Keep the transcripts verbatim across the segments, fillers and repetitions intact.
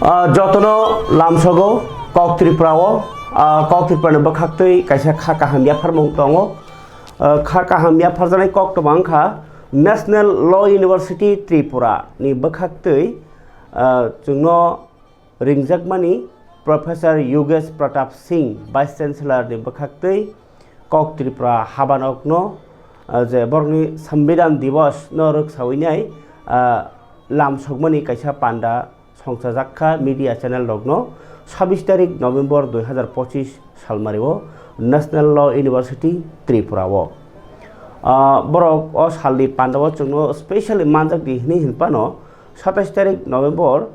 Ah, jotono lamsogo Kok Tripura o, ah, Kok Tripura ni bwkhaktwi kaisa kha kaham yapharmung tongo. Ah, kha kaham yapharjaknai koktwma wngkha National Law University Tripura ni bwkhaktwi, ah, chwngno ringjakmani Professor Yogesh Pratap Singh, Vice Chancellor ni bwkhaktwi Kok Tripura habanokno, ah, je borokni Sambidan Divas no rwksawi nai, ah, lamsokmani kaisa panda songchajak kha media channel rokno sabbish tarik November dui hazar pochis salmario National Law University Tripura o. Ah, borok o salni pandao chwngno specially manjakdi hinwi hinphano satais tarik November,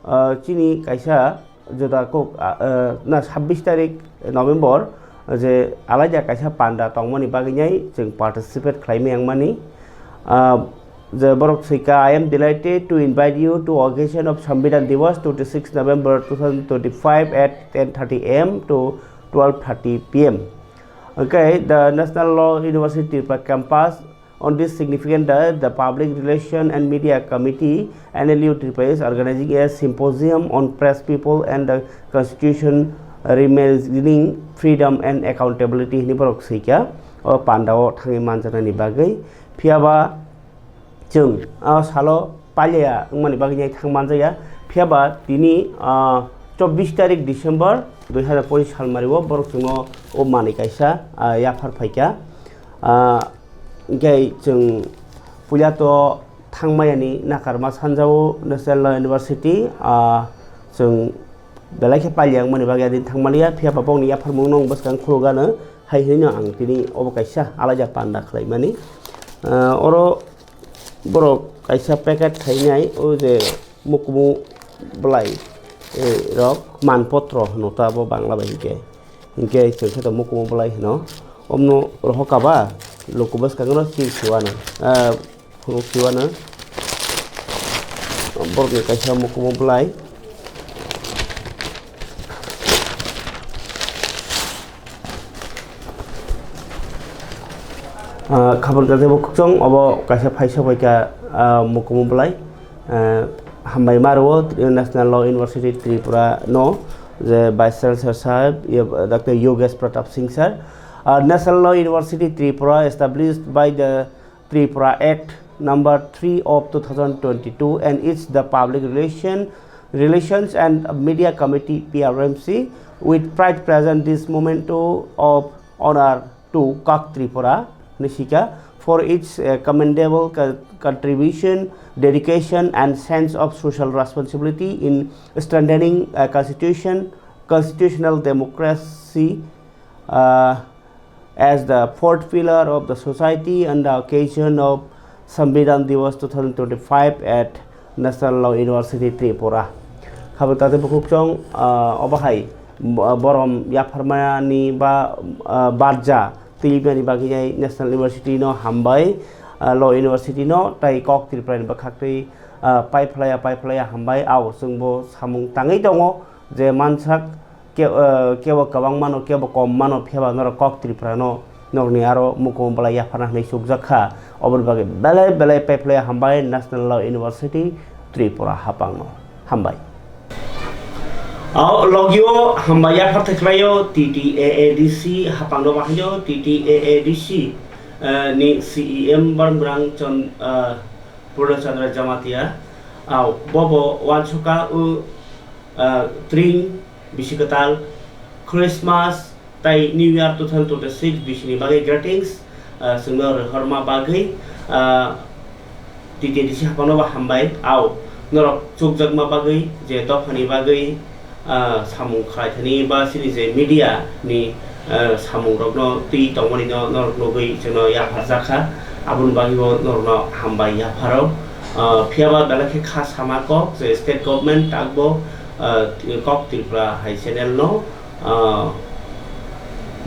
ah, chini kaisa juda kok, ah, ah, na sabbish tarik November je alaida kaisa panda tongmani bagwi nai chwng participate khlaimani wngmani. Ah, je borok swika, "I am delighted to invite you to occasion of Sambidan Divas, twenty-six November two thousand twenty-five at ten thirty A M to twelve thirty P M." Okay, the National Law University Tripura campus on this significant day, the Public Relation and Media Committee, N L U Tripura, is organizing a symposium on press people and the Constitution, reimagining freedom and accountability hinwi borok swika o pandao thangwi manjaknani bagwi. Phiyaba chwng o salo pailiya wngmani bagwi nai thang manjakya. Phiyaba tini, ah, chobbish tarik December dui hazar pochis salmario borok chwngno o manwi kaisa, ah, yaphar phaikha. Ah, hwnkhe chwng puila to thangmayani nakarma sanjao National Law University, ah, chwng belai khe pailiya wngmani bagwi adin thangmaliya, phiyaba bokni yapharmungno wng bwskang khulugano hai hinwi no ang tini obo kaisa alaida panda khlaimani. Ah, oro borok kaisa packet khainai, o je mukumu bwlai, eh, rok manpotro hwno ta abo Bangla bai hinkhe. Hinkhe chwng khe to mukumu bwlai hwno. Omno rohor kaba luku bwskangno chini khiwano, ah, phunuk khiwano. Borokni kaisa mukumu bwlai. Ah, khabang tei bukhuk chwng obo kaisa phaisa bai kha, ah, mukumu bwlai. Ah, hambai ma rwo National Law University Tripura no, je Vice Chancellor sahib, ye, Doctor Yogesh Pratap Singh sir. Ah, National Law University Tripura established by the Tripura Act number three of two thousand twenty-two and it's the Public Relation, Relations and Media Committee, P R M C, with pride present this memento of honor to Kok Tripura, Nishika, for its, uh, commendable co-, contribution, dedication and sense of social responsibility in strengthening a constitution, constitutional democracy, uh, as the fourth pillar of the society on the occasion of Sambidan Divas two thousand twenty-five at National Law University Tripura. Khabang tei bukhuk chwng, ah, obo hai bo-, borom yapharmani ba, ah, barja twibani bagwi nai National University no hambai, ah, Law University no tei Kok Tripura ni bwkhaktwi, ah, paiphlaiya, paiphlaiya hambai. Ao chwngbo samung tangwi tongo je mansak ke-, eh, kebo kwbang mano, kebo kom mano, phiyaba norok Kok Tripura no norokni aro mukumu bwlai yapharna hinwi chukjak kha. Oboni bagwi belai belai paiphlaiya hambai National Law University Tripura haphangno. Hambai. O logio hambai yaphar thai khlaio T T A A D C haphangno bahaino T T A A D C, eh, ni C E M Barmgrang Chon-, eh, Purna Chandra Jamatia. Ao bobo uansukha o, ah, tring bisi kwtal Christmas tei New Year two thousand twenty-six bisini bagwi greetings, ah, chwngno rohorma bagwi, ah, T T A D C haphangno bo hambai. Ao norok chukjakma bagwi je dophani bagwi, ah, samung khlai thani ba chini je media ni, ah, samung rokno twi tongmani no norok nugwi chwngno yapharjak kha, aboni bagwi bo norokno hambai yapharo. Ah, phiyaba belai khe kha sama kok je state government takbo, ah, Kok Tripura hai channel no, ah,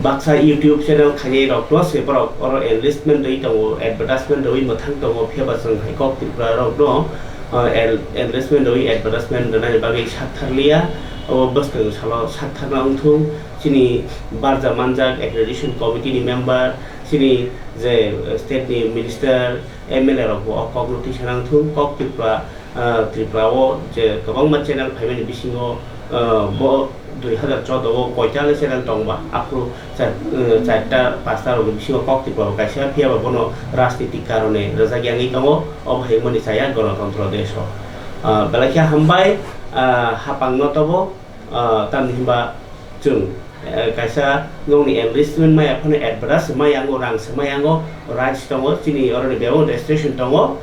baksa YouTube channel khainai rokno se borok oro enlistment rwi tongo, advertisement rwi mwthang tongo, phiyaba chwng hai Kok Tripura rokno, ah, el-, enlistment rwi advertisement rwnani bagwi saktharliya. O bwskang salo saktharna wngthung, chini barja manjak accreditation committee ni member, chini je state ni minister, M L A rok bo o kok no tisa nangthung, Kok Tripura Ah, Tripura o je kwbangma channel phaimani bisingo, ah, bo dui hazar choudo o koita le channel tongba, aphuru char, ah, charta pasta rokni bisingo kok Tripura o kaisa, phiyaba bono rajnitik karone rwjak yangwi tongo, obo hai wngmani chaya Ganatantro desh o. Ah, belai khe hambai, ah, hapang no tobo, ah, tamni hinba chwng, eh, kaisa nokni enlistment maya phano advance maya ango, rang se maya ango, rights tongo, chini oroni bebak registration tongo,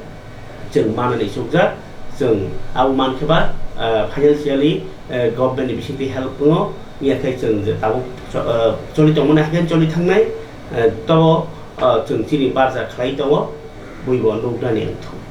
chwng manani chukjak, chwng abo mankhe ba, ah, financially, eh, government ni bisingtwi help wngo, wngya khe chwng je tabuk cho-, ah, choli tongmani hakhe choli thangnai, eh, tobo, ah, chwng chini barja khlai tongo, buibo nuknani wngthok.